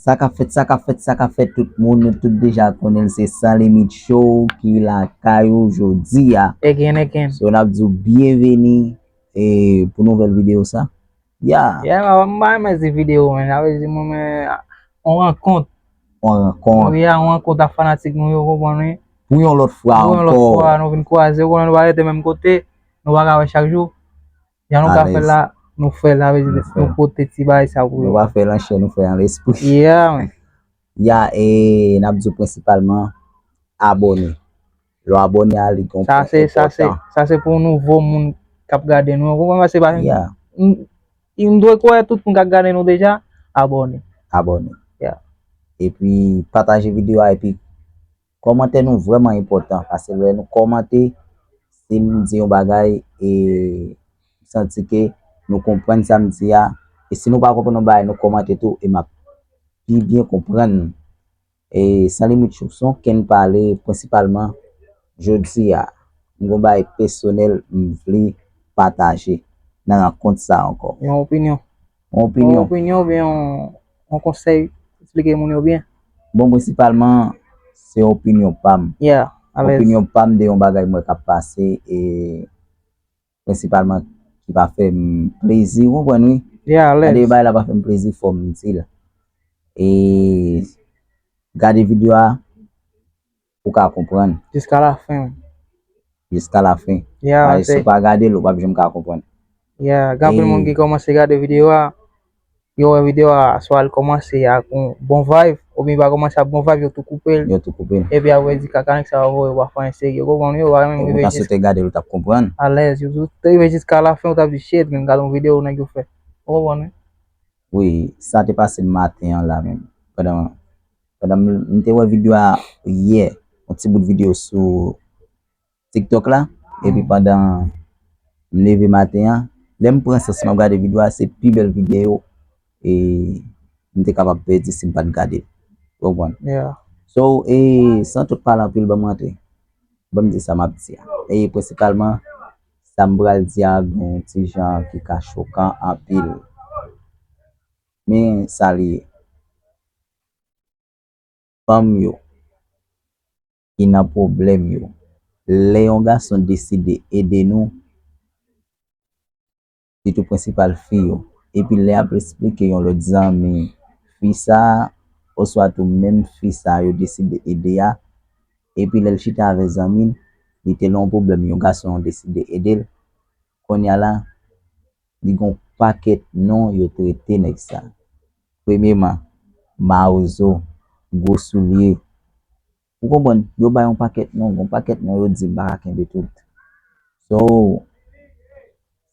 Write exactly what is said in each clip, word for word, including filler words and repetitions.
Sa k ap fèt, sa k ap fèt, sa k ap fèt, tout moun, nou tout deja konnen l, se San Limit Show ki lakay ou jodi a. Again, again. So, n ap di w byenveni e pou nouvèl videyo sa. Ya. Yeah, mwen, mwen, mwen di videyo, men. Sa vle di mwen, men, on rankont. On rankont. Wi, on rankont ak fanatik nou yo, konprann, wi. Pou yon lòt fwa Pou yon lòt ankò. Fwa, nou vin kwaze, konprann, nou pa rete menm kote, nou pa ka wè chak jou. Jan nou ka fè Alèz. La, nou fè la, vle di, Nou fè. Nou pote ti bagay sa pou Nou yo. Pa fè l an chè, nou fè l an lespri. Yeah, man. Ya, e n ap di w prensipalman, abòne. Lè w abòne a, li gen yon Sa pwen se, sa se, enpòtan. Sa se pou nouvo moun k ap gade nou. Ou konprann, se pa, Ya, m, m dwe kwè tout moun k ap gade nou deja, abòne. Abòne. Ya. Epi, pataje videyo a, epi kòmantè nou vrèman enpòtan, paske lè nou kòmante, si m di yon bagay, e m santi ke nou konprann sa m di a, e si nou pa konprann yon bagay, nou kòmante tou, e m ap pi byen konprann. E San Limit Show, se yon kenn pale, prensipalman, jodi a, m gen yon bagay pèsonèl m vle pataje nan rankont sa ankò. Yon opinyon. Yon Yon opinyon. Opinyon oubyen yon, yon konsèy, eksplike moun yo byen. Bon, prensipalman, se opinyon pa m. Yeah, alèz. Opinyon pa m de yon bagay mwen k ap pase, e prensipalman ki pa fè m plezi, ou konprann, wi. Yeah, alèz. Gade bagay la pa fè m plezi, fò m di l. E gade videyo a, ou ka konprann. Jiska la fen. Jiska la fen. Yeah, Paske si w pa gade l, ou p ap janm ka konprann. Yeah, gen anpil E- moun ki kòmanse gade videyo a, yo wè videyo a, swa l kòmanse ak yon bon vibe, oubyen pa kòmanse ak bon vibe, yo tou koupe l. Yo tou koupe l. Epi apre di kaka nèg sa yo voye, yo pa fè anyen serye, ou konprann, yo pa menm Ou rive ta jis swete gade l, ou t ap konprann. Alèz, yo tou rive jiska la fen, ou t ap di shit, men gade yon videyo nèg yo fè. Ou konprann, wi? Wi, sa te pase maten an la menm. Pandan, pandan m, m te wè videyo a yè, yon ti bout videyo sou TikTok la, epi pandan m leve maten an, lè m pran sans m ap gade videyo a, se pi bèl videyo e m te kapab pèdi si m pa t gade l. Ou konprann? Yeah. So, e san tout pale anpil, ban m rantre. Ban m di sa m ap di a. E prensipalman, sa m pral di a gen yon ti jan ki ka chokan anpil. Men sa li ye. Fanm yo ki nan pwoblèm yo. Lè yon gason deside ede nou, sitou prensipal fi yo, epi lè y ap esplike yon lòt zanmi fi sa a, oswa tou menm fi sa a yo deside ede a, epi lè l chita avè zanmi l, li te nan yon pwoblèm, yon gason deside ede l, kounye a la, li gen yon pakèt non yo trete nèg sa. Premyeman, mawozo, gwo soulye. Ou konprann? Yo bay yon pakèt non, yon pakèt non yo di m pa ka kenbe tout. So,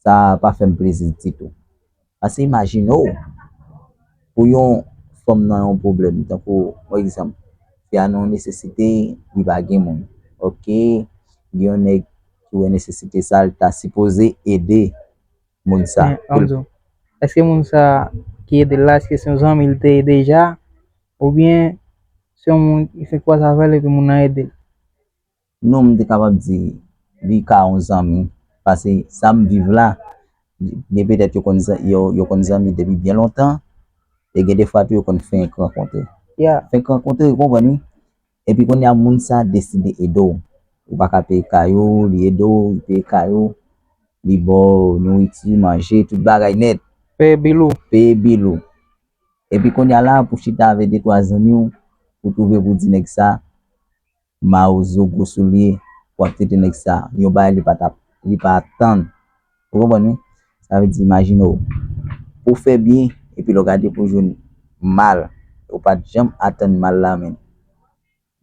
sa pa fè m plezi ditou. Paske imajine w, pou yon fanm nan yon pwoblèm, tankou, pa egzanp, fi a nan yon nesesite, li pa gen moun. Oke, gen yon nèg ki wè nesesite sa, li ta sipoze ede moun sa. Men, ann di w, èske moun sa ki ede l la, èske se yon zanmi l te ye deja, oubyen se yon moun ki fenk kwaze avè l epi moun nan ede l? Non, m te kapab di li ka yon zanmi, paske sa m viv la, gen petèt yo konn zan-, yo, yo konn zanmi depi byen lontan, e gen defwa tou yo konn fenk rankontre. Yeah. Fenk rankontre, ou konprann, wi? Epi kounye a, moun sa deside ede w. Ou pa ka peye kay ou, li ede w, li peye kay ou, li ba w nouriti, manje, tout bagay nèt. Peye bil ou. Peye bil ou. Epi kounye a la, pou chita avè de twa zanmi w, pou twouve pou di nèg sa, mawozo, gwo soulye, w ap trete nèg sa, yon bagay li pa t ap, li pa atann. Ou konprann, wi? Sa vle di, imajine w, ou fè byen, epi lè w gade pou jwenn mal, ou pa t janm atann mal la, men.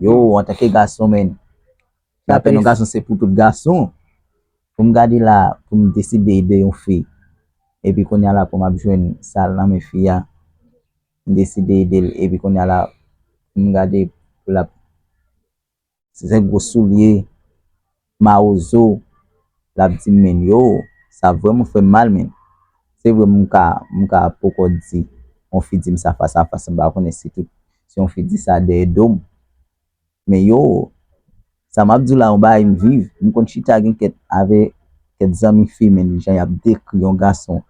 Yo, antanke gason, men, lapenn yon gason se pou tout gason. Pou m gade la, pou m deside ede yon fi. Epi kounye a la, pou m ap jwenn sa l nan men fi a, m deside ede l. Epi kounye a la, pou m gade pou l ap, se gwo soulye, mawozo, l ap di m, men yo, sa vrèman fè m mal, men. Se vre, m ka, m ka poko di, yon fi di m sa fas a fas, m pa konnen si tout, si yon fi di sa dèyè do m. Men yo, sa m ap di w la, yon bagay m viv, m konn chita gen kèk avè kèk zanmi fi, men jan y ap dekri yon gason,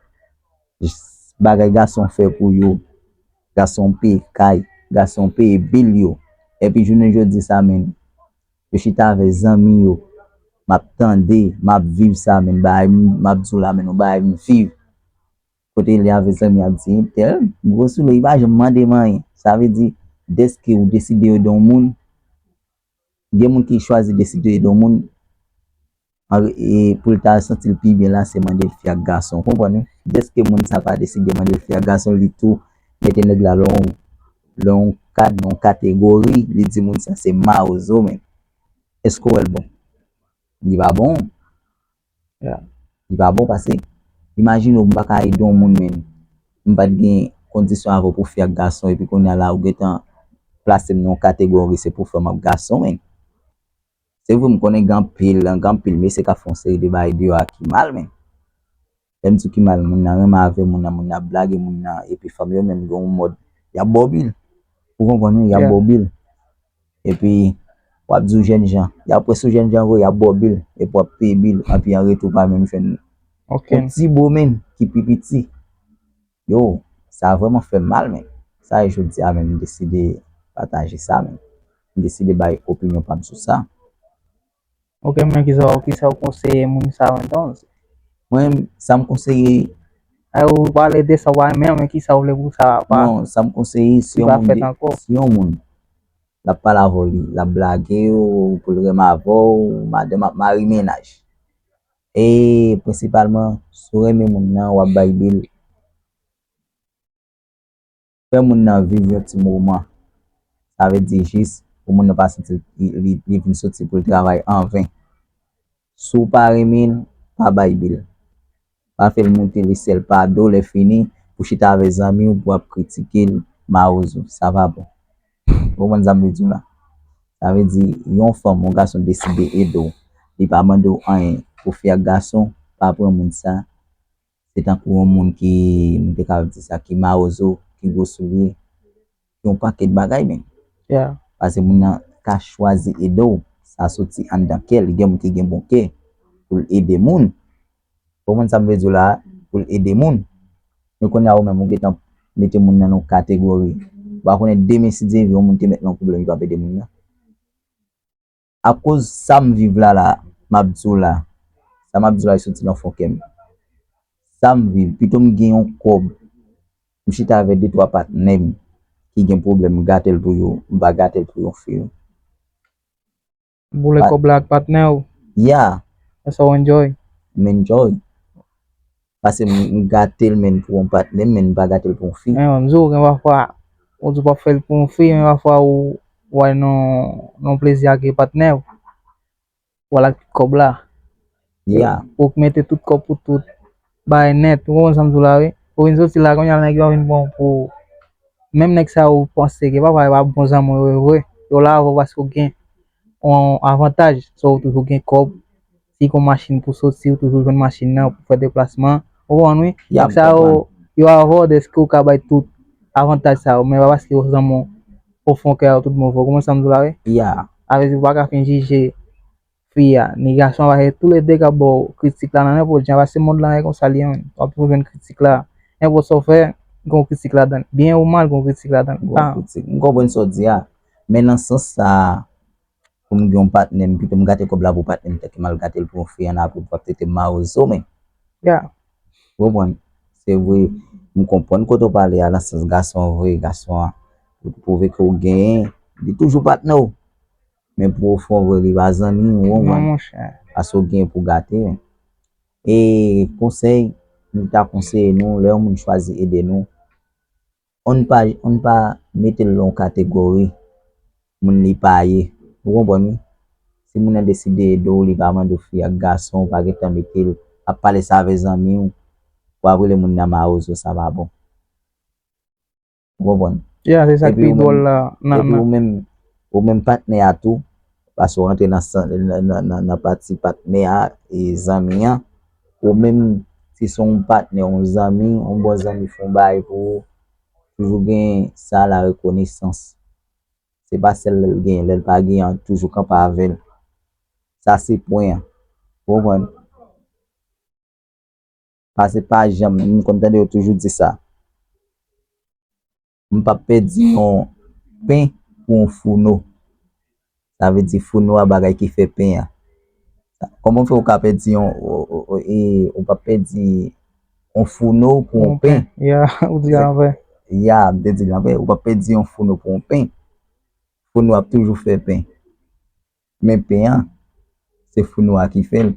bagay gason fè pou yo, Gason peye kay, gason peye bil yo. Epi jounen jodi sa menm, yo chita avè zanmi yo. M ap tande, m ap viv sa menm, bagay m ap di w la menm, yon bagay m viv. Kote li avè zanmi ap di, entèl, gwo sou li, li pa janm mande m anyen. Sa vle di, dèske ou deside ede yon moun, gen moun ki chwazi deside ede yon moun, e pou l ta santi l pi byen la, se mande l fi ak gason. Ou konprann wi? Dèske moun sa pa deside mande l fi ak gason, li tou mete nèg la lè yon, lè yon kad, nan yon kategori, li di moun sa se mawozo menm. Èske w wè l bon? Li pa bon. Li pa bon paske, imajine w, m pa ka ede yon moun menm. M pa t gen kondisyon avè w pou fi ak gason, epi kounye a la, ou gentan plase m nan yon kategori, se pou fanm ak gason menm. Se vre, m konnen gen anpil, gen anpil mesye k ap fè yon seri de bagay deyò a ki mal, men lè m di w ki mal, moun nan renmen avè moun nan, moun nan ap blage moun nan, epi fanm yo menm gen yon mòd, y ap ba w bil. Ou konprann wi, y ap ba w bil. Epi, w ap di w jènjan, y ap pran sou jènjan vre, y ap ba w bil, epi w ap peye bil, epi an retou w pa menm jwenn yon ti bo menm ki pi piti. Yo, sa vrèman fè m mal, men sa e jodi a, men m deside pataje sa, men m deside bay opinyon pa m sou sa. Ok, men kisa, kisa w konseye moun sa yo, entonces? Mwen, sa m konseye. Ay, ou pale de sa w pa renmen, men kisa w vle pou sa pa? Non, sa m konseye, si yon moun, si yon moun l ap pale avè w, li, l ap blage w, pou l renmen avè w, madanm ap mari mennaj. E prensipalman, si w renmen moun nan, w ap bay bil. Fè moun nan viv yon ti moman. Sa vle di jis pou moun nan pa santi li, li, li vin soti pou l travay anven. Si w pa renmen l, pa bay bil. Pa fè l moute lesyèl pa do, lè fini, pou chita avè zanmi w, pou w ap kritike l, mawozo, sa pa bon. Ou konprann sa m vle di w la? Sa vle di, yon fanm, yon gason deside ede w, li pa mande w anyen, pou fi ak gason, pa pran moun sa, se tankou yon moun ki, m te ka di sa, ki mawozo, ki gwo soulye, ki yon pakèt bagay menm. Paske moun nan ka chwazi ede w, sa soti anndan kè l, gen moun ki gen bon kè pou l ede moun. Ou konprann sa m vle di w la a? Pou l ede moun. Men kounye a ou menm, ou gentan mete moun nan nan yon kategori. Ou pa konnen demen si Dye vle, yon moun te mèt nan yon pwoblèm, li p ap ede moun nan. Akoz sa m viv la la, m ap di w la, sa m ap di w la, li soti nan fon kè m. Sa m viv, pito m gen yon kòb, m chita avè de twa patnè m ki gen pwoblèm, m gate l pou yo, m pa gate l pou yon fi. Boule kòb la ak patnè w. Yeah. That's how enjoy. M enjoy. Paske m, m gate l menm pou yon patnè m, men m pa gate l pou yon fi. Men m di w, gen pafwa, ou di w p ap fè l pou yon fi, men pafwa ou, ou al nan, nan plezi ak patnè w. W al ak tout kòb la. Yeah. Ou mete tout kòb pou tout bagay nèt. Ou konprann sa m di w la, wi? Ou vin soti la, kounye a nèg yo vin pran w pou, menm nèg sa yo ou panse ke pafwa yo pa bon zanmi w yo vre. Yo la avè w paske w gen yon avantaj, so ou toujou gen kòb. Si gen yon machin pou soti, ou toujou jwenn machin nan pou fè deplasman. Ou konprann wi? Nèg sa yo, yo avè w dèske ou ka bay tout avantaj sa yo, men pa paske yo zanmi w ofon kè a tout bon vre. Ou konprann sa m di w la wi? Sa vle di ou pa ka fin jije fi a, ni gason an, paske toulede k ap ba w kritik la nan nenpòt jan, paske mond lan e konsa li ye menm. W ap toujou jwenn kritik la. Nenpòt sa w fè, gen yon kritik ladan l. Byen ou mal, gen yon kritik ladan l. Gen yon kritik. M konprann sa w di a. Men nan sans sa a, pou m gen yon patnè, m pito m gate kòb la pou patnè m, tanke m al gate l pou yon fi, ann apre pou w ap trete m mawozo, men. Yeah. Ou konprann? Se vre, m konprann kote w pale a, nan sans gason vre, gason an, pou pwouve ke w genyen, li toujou patnè w. Men pou w fè w vre, li pa zanmi w, ou konprann? Non, monchè. Paske w genyen pou gate, men. E konsèy, m ta konseye nou, lè yon moun chwazi ede nou, ann pa, ann pa mete l nan yon kategori moun li pa ye. Ou konprann wi? Si moun nan deside ede w, li pa mande w fi ak gason, ou pa gentan mete l, ap pale sa avè zanmi w, w ap rele moun nan mawozo, sa pa bon. Ou konprann? Yeah, se sa k pi dwòl la. Epi ou menm, ou menm patnè a tou, paske w rantre nan, nan, nan, nan, nan pati patnè a e zanmi an, ou menm, si se yon patnè, yon zanmi, yon bon zanmi fè yon bagay pou ou, toujou gen sa la rekonesans. Se pa sèl lè l genyen, lè l pa genyen an, toujou kanpe avè l. Sa se pwen an. Ou konprann? Paske pa janm, m konn tande yo toujou di sa. M p ap pèdi yon pen pou yon founo. Sa vle di founo a bagay ki fè pen an. Kòman w fè ou ka pèdi yon, ou, ou, ou, e, ou p ap pèdi yon founo pou yon pen? Ya, ou di anvè. Ya, m te di l anvè. Ou p ap pèdi yon founo pou yon pen. Founo ap toujou fè pen. Men pen an, se founo a ki fè l.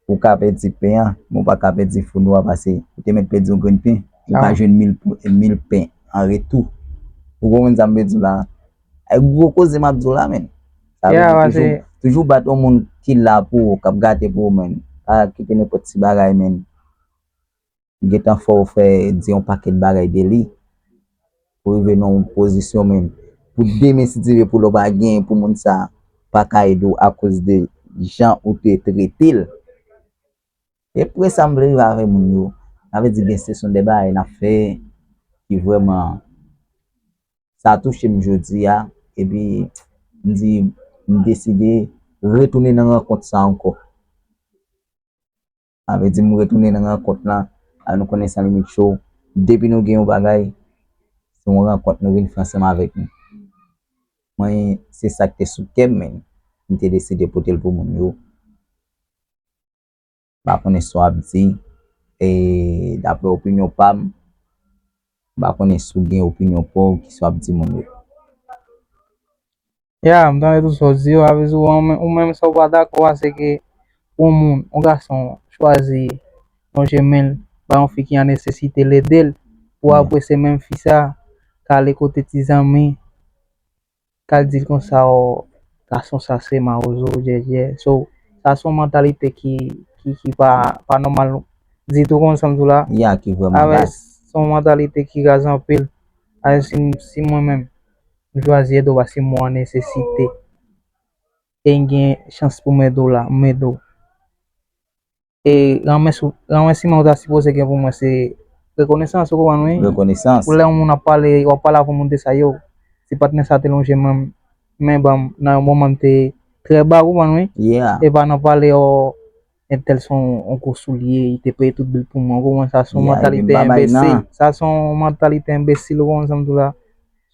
Ou ka pèdi pen an, men ou pa ka pèdi founo a, paske ou te mèt pèdi yon grenn pen, ou ka jwenn mil, mil pen an retou. Ou konprann sa m vle di w la? E gwo koze m ap di w la, menn. Sa vle di toujou, toujou bat yon moun ki la pou ou, k ap gate pou ou, menn. Pa kite nenpòt ti bagay, menn. Gentan fè w fè di yon pakèt bagay de li. Pou rive nan yon pozisyon, menn. Pou demen, si Dye vle, pou lè w pa genyen, pou moun sa a pa ka ede w akoz de jan ou te trete l. E pre sa m vle rive avè moun yo. Sa vle di gen se son de bagay n ap fè ki vrèman sa touche m jodi a. Epi m di, m deside retounen nan rankont sa ankò. Sa vle di m retounen nan rankont lan, a nou konnen San Limit Show, depi nou gen yon bagay, se yon rankont nou vin fè ansanm avèk nou. Mwen, se sa k te sou kè m, men m te deside pote l pou moun yo. M pa konnen sa w ap di, e daprè opinyon pa m, m pa konnen si w gen opinyon pa w, kisa w ap di moun yo. Ya, m tande tout sa w di yo, sa vle di ou menm sa w pa dakò a, se ke yon moun, yon gason chwazi lonje men l bay yon fi ki an nesesite, l ede l, pou apre se menm fi sa k ale kote ti zanmi, k al di l konsa, o, gason sa se mawozo, djèdjè. So, sa se yon mantalite ki, ki, ki pa, pa nòmal ditou, ou konprann sa m di w la? Ya, ki vrèman raz. Se yon mantalite ki raz anpil. Alò, si, si mwen menm, m chwazi ede w paske m wè w an nesesite. E m gen chans pou m ede w la, m ede w. E ranmèsi-, ranmèsiman ou ta sipoze gen pou mwen se rekonesans, ou konprann wi? Rekonesans. Pou lè yon moun ap pale, w ap pale avè yon moun de sa, yo, si patnè sa te lonje men, men ban m, nan yon moman m te trè ba, ou konprann wi? Yeah. E pa nan pale, o, entèl se yon, yon gwo soulye, li te peye tout bil pou mwen, ou konprann, sa se yon mantalite enbesil. Sa se yon mantalite enbesil, ou konprann sa m di w la?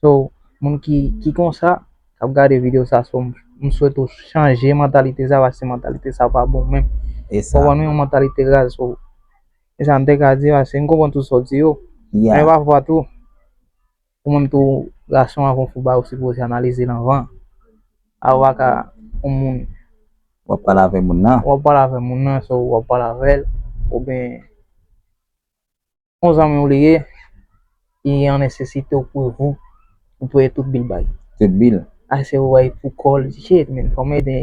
So, moun ki, ki konsa, k ap gade videyo sa, so, m, m swete w chanje mantalite sa, paske mantalite sa pa bon menm. E sa. Ou konprann, yon mantalite raz, so. E sa m te ka di, paske m konprann tout sa w di yo. Yeah. Men pafwa tou, ou menm tou, gason avan w fè yon bagay, ou sipoze analize l anvan. Avan w ka, yon moun. W ap pale avè moun nan. W ap pale avè moun nan, so, w ap pale avè l, oubyen, yon zanmi w li ye, li an nesesite, ou pou, ou peye tout bil bay. Tout bil. Ase ou bay pou kò l, shit, man, fò m ede.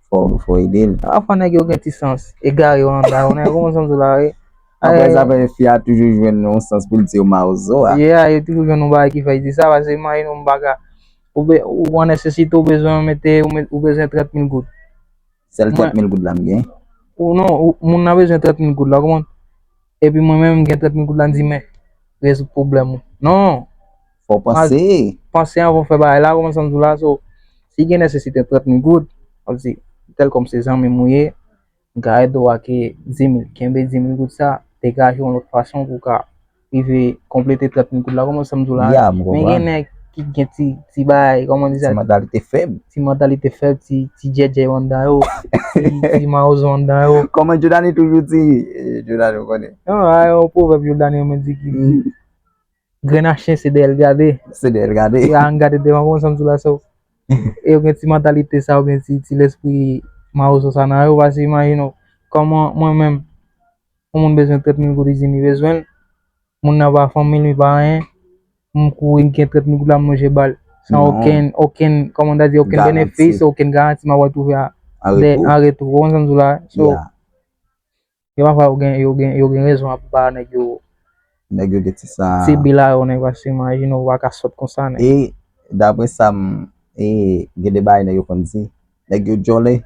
Fò, fò ede l. Pafwa nèg yo gen ti sans egare yo anndan yo, nèg, ou konprann sa m di w la, wi. Apre sa, men fi a toujou jwenn yon sans pou l di w mawozo a. Yeah, yo toujou jwenn yon bagay ki fè l di sa, paske imajine w, m pa ka, ou be-, ou an nesesite, ou bezwen mete, ou met-, ou bezwen trant mil goud. Sèl trant mil goud la m gen. Ou non, ou, moun nan bezwen trant mil goud la, ou konprann? Epi mwen menm, m gen trant mil goud la, m di, men, rezoud pwoblèm ou. Non! Fò w panse. Panse anvan w fè bagay la, ou konprann sa m di w la, so, si gen nesesite trant mil goud, w ap di, tèl kòm se zanmi m ou ye, m ka ede w ak dis mil, kenbe dis mil goud sa, degaje yon lòt fason pou w ka rive konplete trant mil goud la, ou konprann sa m di w la? Yeah, m konprann. Men gen nèg ki gen ti, ti bagay, kòman di sa? Ti mantalite fèb. Ti mantalite fèb, ti, ti djèdjè yo anndan yo, ti, ti mawozo anndan yo. Kòman Jodani toujou di, eh, Jodani ou konnen. Non, a, yon pwovèb Jodani renmen di ki di, grenn a chen se dèyè l gade. Se dèyè l gade. Ya, ann gade devan, ou konprann sa m di w la, so. E yo gen ti mantalite sa, oubyen ti, ti lespri mawozo sa nan yo, paske imajine w, kòman mwen menm, yon moun bezwen trant mil goud, li di m li bezwen l. Moun nan pa fanmi l, li pa anyen. M kouri, m gen trant mil goud la, m lonje ba l. San okenn, okenn, kòman ta di, okenn benefis, okenn garanti m ap retwouve a, an retou. Ou konprann sa m di w la? So, yo pafwa yo gen, yo gen, yo gen rezon ap ba nèg yo. Nèg yo gen ti sa. Ti bil a yo, nèg, paske imajine w pa ka sòt konsa, nèg. E, daprè sa m, e, gen de bagay nèg yo konn di. Nèg yo djòlè.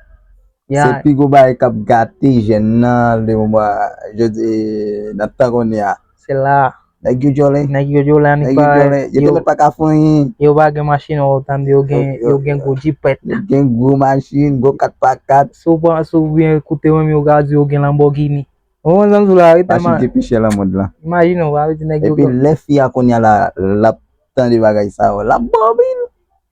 Ya. Se pi gwo bagay k ap gate jèn nan, le moman, jodi, nan tan kounye a. Se la. Nèg yo djòlè. Nèg yo djòlè, annik pa. Nèg yo djòlè. Yo te mèt pa ka fè anyen. Yo pa gen machin, ou tande, yo gen, yo gen gwo jipèt. Yo gen gwo machin, gwo kat pa kat. Si w pa, si w byen koute menm, yo ka di yo gen Lamborghini. Ou konprann sa m di w la, wi, tèlman. Machin ki pi chè nan mond lan. Imajine w, sa vle di nèg yo. Epi lè fi a kounye a la, l ap tande bagay sa yo, l ap ba w bil.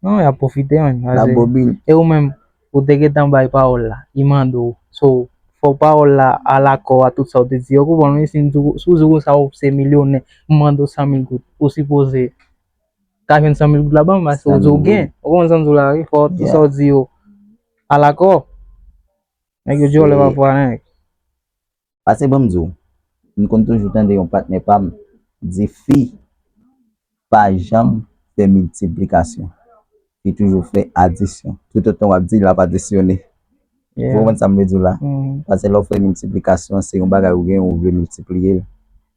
Non, y ap pwofite menm. L ap ba w bil. E ou menm, ou te gentan bay pawòl la, li mande w. So, fò pawòl la alakò a tout sa w te di yo. Ou konprann, wi, si m di w, si w di w sa w se milyonè, m mande w san mil goud, ou sipoze ka jwenn san mil goud la ban m, paske ou di w gen. Ou konprann sa m di w la, wi, fò tout sa w di yo alakò. Nèg yo djòlè pafwa, nèg. Pase ban m di w, m konn toujou tande yon patnè pa m di fi pa janm fè miltiplikasyon. Fi toujou fè adisyon. Toutotan w ap di l, l ap adisyone. Ou konprann sa m vle di w la? Paske lè w fè miltiplikasyon, se yon bagay ou gen, ou vle miltipliye l.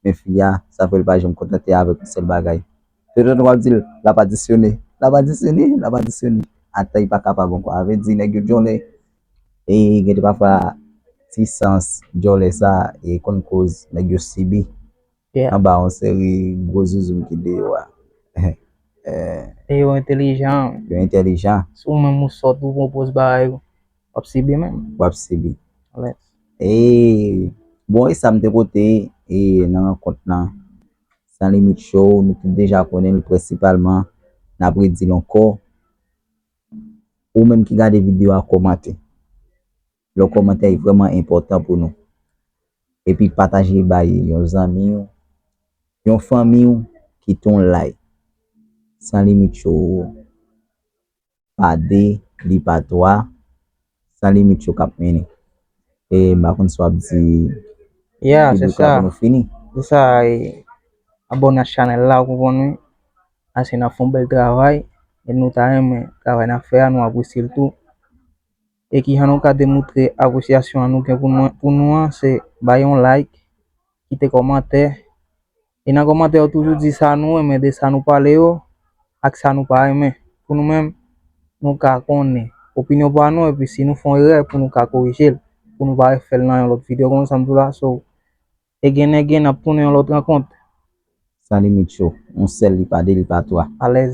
Men fi a, sa fè l pa janm kontante avèk yon sèl bagay. Toutotan w ap di l, l ap adisyone, l ap adisyone, l ap adisyone. Ata li pa kapab ankò. A vle di, nèg yo djòlè. E gen de pafwa, ti sans djòlè sa e konn koz nèg yo sibi anba yon seri gwo zouzoum ki deyò a. E yo entelijan. Yo entelijan. Si w menm ou sòt, ou pran pòz bagay, w ap sibi menm. W ap sibi. E, bon, e sa m te pote e nan rankont lan. San Limit Show, nou tout deja konnen l prensipalman. N ap redi l ankò. Ou menm ki gade videyo a, kòmante. Lè w kòmante a vrèman enpòtan pou nou. Epi pataje bay yon zanmi w, yon fanmi w, kite yon like. San Limit Show, pa de, li pa twa. San Limit Show k ap mennen. E m pa konn si w ap di Yeah, se sa. Pou nou fini. Se sa, e, abòne ak chanèl la, ou konprann, wi. Paske n ap fè yon bèl travay. E nou ta renmen travay n ap fè a, nou apresye l tou. E kijan nou ka demontre apresyasyon an nou gen pou nou, pou nou an, se bay yon like, kite kòmantè. E nan kòmantè yo toujou di sa nou renmen de sa nou pale yo, ak sa nou pa renmen. Pou nou menm, nou ka konnen opinyon pa nou, epi si nou fè yon erè, pou nou ka korije l, pou nou pa refè l nan yon lòt videyo konn sa m di w la. So, e gen nèg gen n ap tounen yon lòt rankont. San Limit Show, yon sèl li pa de, li pa twa. Alèz.